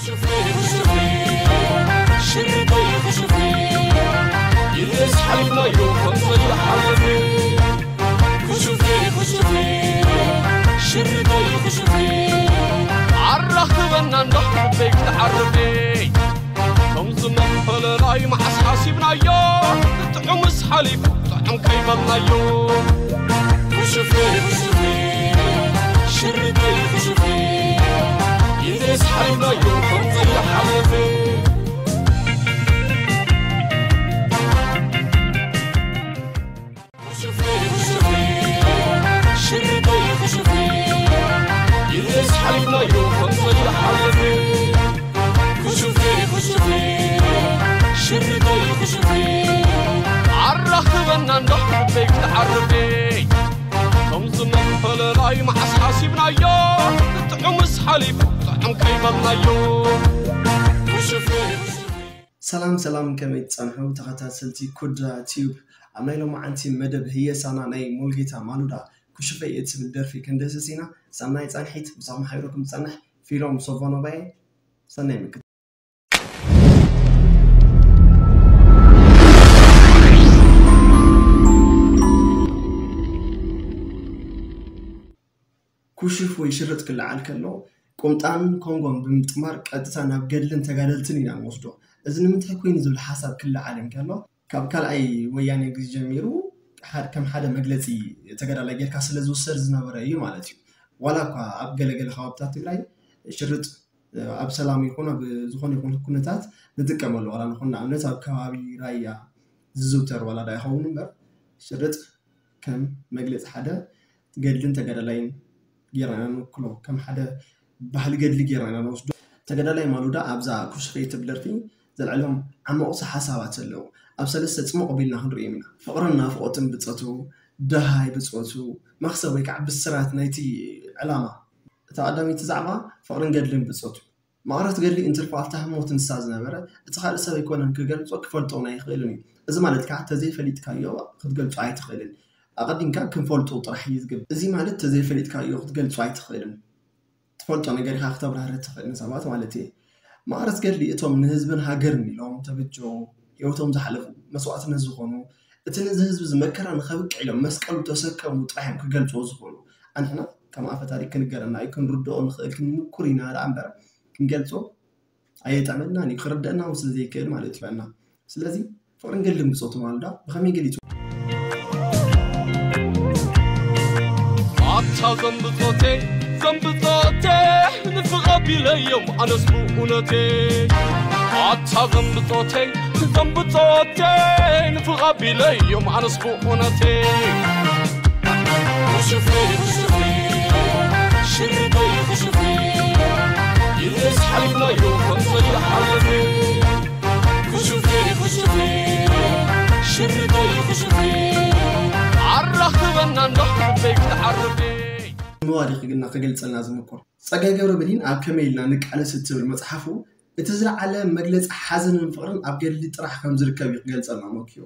ኩሽፍይ ኩሽፍይ ሽርደይ ኩሽፍይ ኢልስ ሓሊፍናዮ ከም ዘይሓልፍ። ኩሽፍይ ኩሽፍይ ሽርደይ ኩሽፍይ ኣራኽበና እንዶ ልበይ ክትዓርፍ። ከምዚ መፈለላይ መዓስ ሓሲብናዮ ጥዑምስ ሓሊፉ ጥዑም ከይበልናዮ። ኩሽፍይ ኩሽፍይ ሽርደይ ኩሽፍይ ኢልስ ሓሊፍናዮ ከም ዘይሓልፍ። ኩሽፍይ ኩሽፍይ ሽርደይ ኩሽፍይ ኢልስ ሓሊፍናዮ ከም ዘይሓልፍ። ኩሽፍይ ኩሽፍይ ሽርደይ ኩሽፍይ ኣራኽበና እንዶ ልበይ ክትዓርፍ። ከምዚ መፈለላይ መዓስ ሓሲብናዮ ጥዑምስ ሓሊፉ ጥዑም ከይበልናዮ። ኩሽፍይ ኩሽፍይ ሰላም ሰላም፣ ከመይ ትጸንሑ ተኸታተልቲ ኩዳ ቲዩብ? ኣብ ናይ ሎማዓንቲ መደብ ህየሳና ናይ ሙልጌታ ማሉዳ ኩሽፈይ እትብል ደርፊ ክንድህስስ ኢና። ሰናይ ጻንሒት። ምሳኹም ሓቢሩ ክም ዝጸንሕ ፊሎም ሶቮኖባየ። ሰናይ ምክት ኩሽፍ ወይ ሽርጥ ክለዓል ከሎ ቁምጣን ኮንጎን ብምጥማር ቀጥታ ናብ ገድልን ተጋደልትን ኢና ንወስዶ። እዚ ንምንታይ ኮይኑ ዝብል ሓሳብ ክለዓል እንከሎ ካብ ካልኣይ ወያኔ ግዜ ጀሚሩ ሓደ- ከም ሓደ መግለፂ ተጋዳላይ ጌርካ ስለ ዝውሰድ ዝነበረ እዩ ማለት እዩ። ዋላ እኳ ኣብ ገለገለ ከባብታት ትግራይ ሽርጥ ኣብ ሰላም ይኹን ኣብ ዝኾነ ይኹን ኩነታት ንጥቀመሉ ዋላ ንኹን ንኣብነት ኣብ ከባቢ ራያ ዝዝውተር ዋላ ዳ ይኸውን እምበር ሽርጥ ከም መግለፂ ሓደ ገድልን ተጋዳላይን ጌርና ኢና ንውክሎ። ከም ሓደ ባህሊ ገድሊ ጌርና ኢና ንወስዶ። ተጋዳላይ ማሉዳ ኣብዛ ኩሽፈይ ትብል ደርፊ ዘልዕሎም ዓመቑቲ ሓሳባት ኣለዉ። ኣብ ሰለስተ ጽሙቕ ኣቢልና ክንርእዮም ኢና። ፍቕርን ናፍቖትን ብጾቱ፣ ደሃይ ብጾቱ፣ መኽሰብ ወይ ከዓ ብስራት ናይቲ ዕላማ። እታ ቀዳመይቲ ዛዕባ ፍቕርን ገድልን ብጾቱ። መቐረት ገድሊ እንትርፎ ኣብታ ህሞት ንሳ ዝነበረ፣ እቲ ካልእ ሰብ ኣይኮነን ክገልጾ ክፈልጦ እውን ኣይኽእልን እዩ። እዚ ማለት ከዓ ተዘይፈሊጥካዮ ክትገልጾ ኣይትኽእልን። ኣቐዲምካ ክንፈልጦ ጥራሕ እዩ ዝግብ። እዚ ማለት ተዘይፈሊጥካዮ ክትገልጾ ኣይትኽእልን። ትፈልጦ ነገር ኢኻ ክተብራህረ ትኽእል ንሰባት ማለት እየ። መቐረት ገድሊ እቶም ንህዝብን ሃገርን ኢሎም ተበጀው ህይወቶም ዝሓለፉ መስዋእትነት ዝኾኑ እቲ ነዚ ህዝቢ እዚ መከራ ንኸብቅዕ ኢሎም መስቀሉ ተሰከሙ ጥራሕ እዮም ክገልፅዎ ዝኽእሉ። ኣንሕና ከም ኣፈ ታሪክ ክንገረና እዩ ክንርድኦ ንኽእል ክንምኩር ኢና ደኣ እምበር ክንገልፆ ኣየጥዕመልናን እዩ ክርደአና እውን ስለ ዘይክእል ማለት እዩ። ስለዚ ፍቕርን ገድልን ብጾቱ ማልዳ ብኸመይ ገሊጹ? ኣታ ዘንብጾቴ ዘንብጾቴ ንፍቕ ኣቢለዮም ኣነስ ብእውነቴ ኣታ ዘንብጾቴ ዘንብጾቴ ንፍቕ ኣቢለዮም ኣነስ ብእውነቴ ኩሽፍይ ኩሽፍይ ሽርደይ ኩሽፍይ ኢልስ ሓሊፍናዮ ከም ዘይሓልፍ ኩሽፍይ ኩሽፍይ ሽርደይ ኩሽፍይ ኣራኽበና እንዶ ልበይ ክትዓርፍ። ንዋዲ ክግና ክገልጸልና ዝምኩር ጸጋይ ገብረ መድህን ኣብ ከመይ ኢልና ንቃለስ እትብል መጽሓፉ እቲ ዝለዓለ መግለጺ ሓዘንን ፍቕርን ኣብ ገድሊ ጥራሕ ከም ዝርከብ እዩ ክገልጸልና መኪሩ።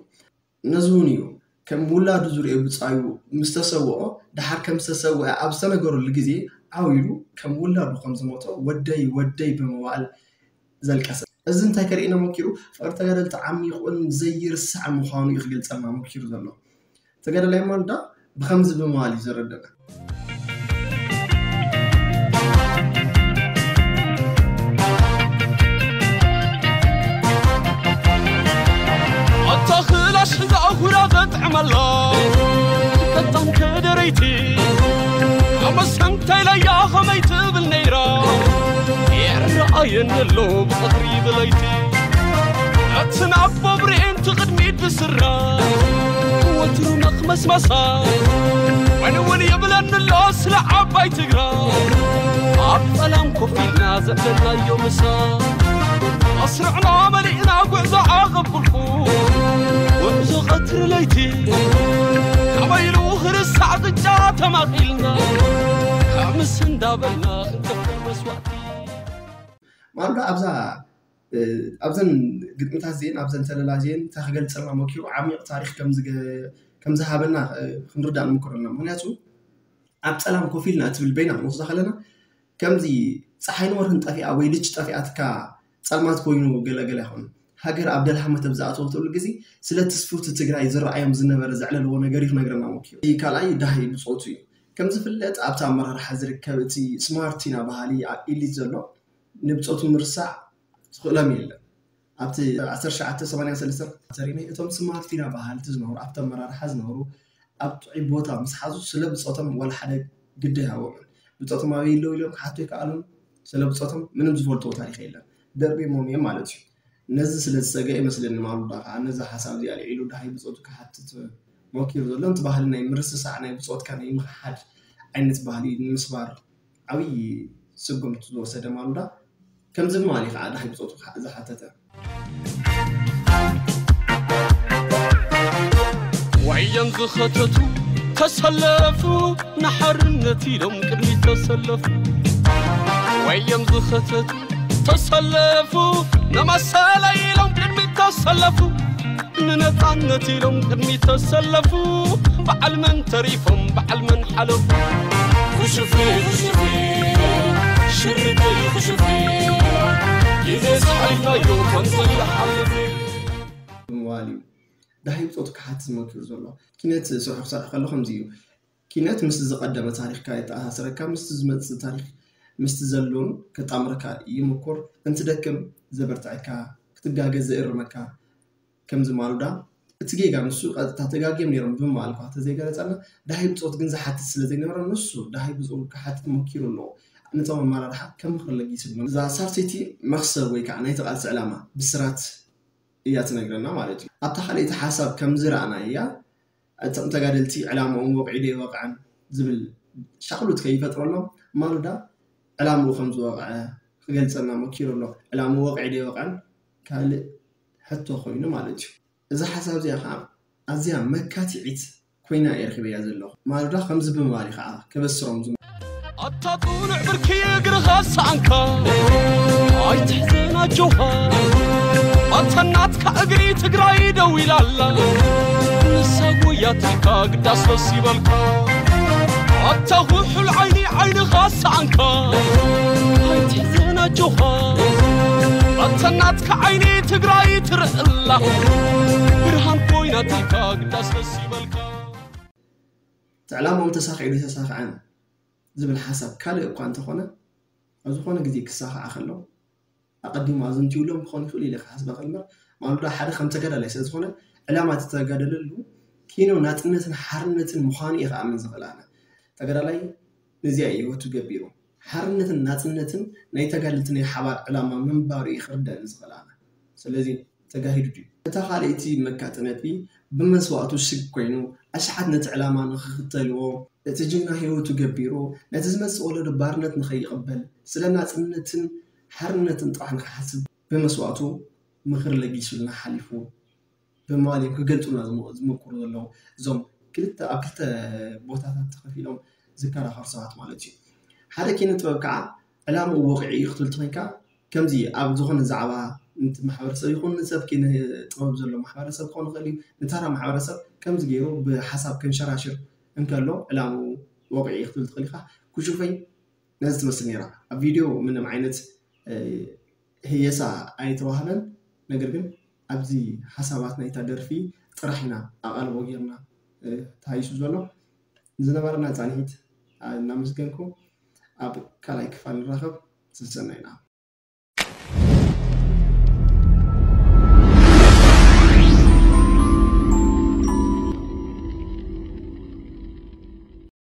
ነዚ እውን እዩ ከም ውላዱ ዝርእዮ ብጻዩ ምስ ተሰውኦ ደሓር ከም ዝተሰውአ ኣብ ዝተነገረሉ ግዜ ዓው ኢሉ ከም ውላዱ ከም ዝሞቶ ወደይ ወደይ ብምባል ዘልቀሰ። እዚ እንታይ ከርእየና መኪሩ ፍቕሪ ተጋደልቲ ዓሚቑን ዘይርሳዕ ምዃኑ እዩ ክገልጸልና መኪሩ ዘሎ። ተጋዳላይ ማልዳ ብኸምዚ ብምባል እዩ ዘረደና። ኣታ ክላሽ ሒዛ ኣሁራ ዘጥዕመላ ፈጣን ከደረይቲ ኣመሰንተይለያ ኸመይ ትብል ነይራ ይረኣየኒ ኣሎ ብቐትሪ ብለይቲ እቲ ናብ ቦብሬንቲ ቅድሚት ዝስራ ወትሩ መኽመስመሳ ወንውን ይብለኒ ኣሎ ስለ ዓባይ ትግራይ ኣብ ጸላም ኮፍ ኢልና ዘዕለልናዮ ምሳ ኣስርዕና መሊእና ጉዕዞ ኣቐብልኩ ጉዕዞ ቀትሪ ለይቲ ኣበይሉ ክርሳዕ ቅጫ ተማቒልና ከምስ እንዳበልና ክንከፍል መስዋእቲ ማልዶ ኣብዛ ኣብዘን ግጥምታት ዜን ኣብዘን ተለላ ዜን እንታይ ክገልጸልና መኪሩ ዓሚቕ ታሪክ ከም ዝሃበና ክንርዳእ ንምክር ኣለና። ምክንያቱ ኣብ ጸላም ኮፍ ኢልና እትብል በይና ክንወስዳ ከለና ከምዚ ፀሓይን ወርህን ጠፊኣ ወይ ልጭ ጠፊኣትካ ፀልማት ኮይኑ ገለገለ ይኾን። ሃገር ኣብ ደልሃመት ኣብ ዝኣተወትሉ ግዜ ስለ ትስፉቲ ትግራይ ዝረኣዮም ዝነበረ ዘዕለልዎ ነገር እዩ ክነግረና ሞኪሩ። እቲ ካልኣይ ዳሃይ ብፆቱ እዩ። ከም ዝፍለጥ ኣብቲ ኣመራርሓ ዝርከብ እቲ ስማርቲና ባህሊ ኣብ ኢሊት ዘሎ ንብፆቱ ምርሳዕ ዝኽእሎም የለን። ኣብቲ ዓሰርተ ትሽዓተ ሰማንያን ሰለስተን ተሪመ እቶም ስማርቲና ባህልቲ ዝነበሩ ኣብቲ ኣመራርሓ ዝነበሩ ኣብ ጥዑይ ቦታ ምስ ሓዙ ስለ ብፆቶም ዋላ ሓደ ግዲ ኣይሃቦምን። ብፆቶም ኣበይ ኣለዉ ኢሎም ክሓቱ ኣይከኣሉን። ስለ ብፆቶም ምንም ዝፈልጥዎ ታሪክ የለን። ደርቢሞም እዮም ማለት እዩ። ነዚ ስለ ዝሰገ ይመስለኒ ማሉዳ ከዓ ነዚ ሓሳብ እዚኣ ልዒሉ ዳሃይ ብፆቱ ክሓትት ሞኪሩ ዘሎ። እቲ ባህሊ ናይ ምርስሳዕ ናይ ብፆትካ ናይ ምኽሓድ ዓይነት ባህሊ ንምስባር ዓብዪ ስጉምቲ ዝወሰደ ማሉዳ ከምዚ ብምባል እዩ ከዓ ዳሃይ ብፆቱ ዝሓተተ። ወዮም ዝኸተቱ ተሰለፉ ንሓርነት ኢሎም ቅድሚት ተሰለፉ። ወዮም ዝኸተቱ ተሰለፉ ንመሰለ ኢሎም ቅድሚት ተሰለፉ። ንነፃነት ኢሎም ቅድሚት ተሰለፉ። በዓል መን ተሪፎም በዓል መን ሓለፉ። ክሽፊ ክሽፊ ሽርተይ ክሽፊ ግዜ ሰሓይናዮ ከምዘይሓልፍ ብምባል እዩ ዳሃይ ብፆቱ ክሓትት ሞኪሩ ዘሎ። ኪነት ስርሑ ክሰርሕ ከሎ ከምዚ እዩ። ኪነት ምስቲ ዝቐደመ ታሪኽካ የተኣሳስረካ፣ ምስቲ ዝመፅእ ታሪኽ ምስቲ ዘሎን ከጣምረካ ይምኩር። እንትደክም ዘበርትዐካ፣ ክትጋገ ዘእርመካ። ከምዚ ማሉዳ እቲ ጌጋ ንሱ ቀጥታ ተጋግዮም ነይሮም ብምባል እኳ ተዘይገለፀልና፣ ዳሃይ ብፆት ግን ዝሓትት ስለ ዘይነበረ ንሱ ዳሃይ ብፅኡ ክሓትት ሞኪሩ ኣለዎ። ነቶም ኣመራርሓ ከም ምኽሪ ለጊስሎም። እዛ ሳርሲቲ መኽሰብ ወይ ከዓ ናይቲ ቃልሲ ዕላማ ብስራት እያ ትነግረና ማለት እዩ። ኣብታ ካልኣይቲ ሓሳብ ከም ዝረኣናያ እቶም ተጋደልቲ ዕላምኦም ወቕዒ ዶ ይወቕዐን ዝብል ሻቕሎት ከይፈጥረሎም ማሉዳ ዕላምኡ ከም ዝወቕዐ ክገልፀልና ሞኪሩ ኣሎ። ዕላምኡ ወቕዒ ዶ ይወቕዐን ካልእ ሕቶ ኮይኑ ማለት እዩ። እዛ ሓሳብ እዚኣ ከዓ ኣዝያ መካትዒት ኮይና እየ ረኺበያ ዘለኹ። ማሉዳ ከምዚ ብምባል እዩ ከዓ ከበስሮም ዝም ኣታ ጡኑዕ ብርኪ እግርኻ ሰኣንካ ኣይትሕዘን ኣጆኻ ኣታ ናትካ እግሪ ትግራይ ደው ኢላ ኣላ ንሳ ጎያትካ ግዳስ ፈስ ይበልካ ኣታ ውሑል ዓይኒ ዓይንኻ ሰኣንካ ኣይትሕዘን ኣጆኻ ኣታ ናትካ ዓይኒ ትግራይ ትርእላ ብርሃን ኮይናትካ ግዳስ ፈስ ይበልካ እቲ ዕላምኦም ተሳኺዑ ዶ ኣይተሳኽዐን ዝብል ሓሳብ ካልእ እኳ እንተኾነ ኣብ ዝኾነ ግዜ ክሳኻዓ ከሎ ኣቐዲሙ ኣዘንትዩሎም ክኾን ይኽእል ኢለ ክሓስበካ እምበር ማሉዳ ሓደ ከም ተጋዳላይ ስለ ዝኾነ ዕላማ እቲ ተጋደለሉ ኪኖ ናፅነትን ሓርነትን ምዃኑ እየ ክኣምን ዝኽእል ኣነ። ተጋዳላይ ነዚኣ እየ ህይወቱ ገቢሩ። ሓርነትን ናፅነትን ናይ ተጋደልቲ ናይ ሓባር ዕላማ ምንባሩ እየ ክርደኣኒ ዝኽእል ኣነ። ስለዚ ተጋሂዱ ድዩ? እታ ካልኣይቲ መካቲ ነጥቢ ብመስዋእቱ ሽግ ኮይኑ ኣሽሓት ነቲ ዕላማ ንኽኽተልዎ እቲ ጅግና ህይወቱ ገቢሩ ነቲ ዝመፅእ ወለዶ ባርነት ንኸይቕበል ስለ ናፅነትን ሓርነትን ጥራሕ ንኽሓስብ ብመስዋእቱ ምኽሪ ለጊሱልና ሓሊፉ ብምባል እዮም ክገልፁልና ዝሞ- ዝሞክሩ ዘለዉ እዞም ክልተ ኣብ ክልተ ቦታታት ተኸፊሎም ዝከራኸሩ ሰባት ማለት እዩ። ሓደ ኪነ ጥበብ ከዓ ዕላምኡ ወቕዒ እዩ ክትብል ተኾይንካ ከምዚ ኣብ ዝኾነ ዛዕባ ነቲ ማሕበረሰብ ይኹን ንሰብ ኪነ ጥበብ ዘሎ ማሕበረሰብ ክኾን ይኽእል እዩ ንተራ ማሕበረሰብ ከምዚ ገይሩ ብሓሳብ ከንሸራሽር እንከሎ ዕላምኡ ወቕዒ እዩ ክትብል ትኽእል ኢኻ። ኩሹፈይ ነዚ ትመስል ነይራ ኣብ ቪድዮ ምንም ዓይነት ህየሳ ኣይተዋህበን። ነገር ግን ኣብዚ ሓሳባት ናይታ ደርፊ ጥራሕ ኢና ኣቓልቦ ጌርና ተሃይሱ ዘሎ። ንዝነበረና ፃንሒት እናመስገንኩ ኣብ ካልኣይ ክፋል ንራኸብ። ሰሰናይና።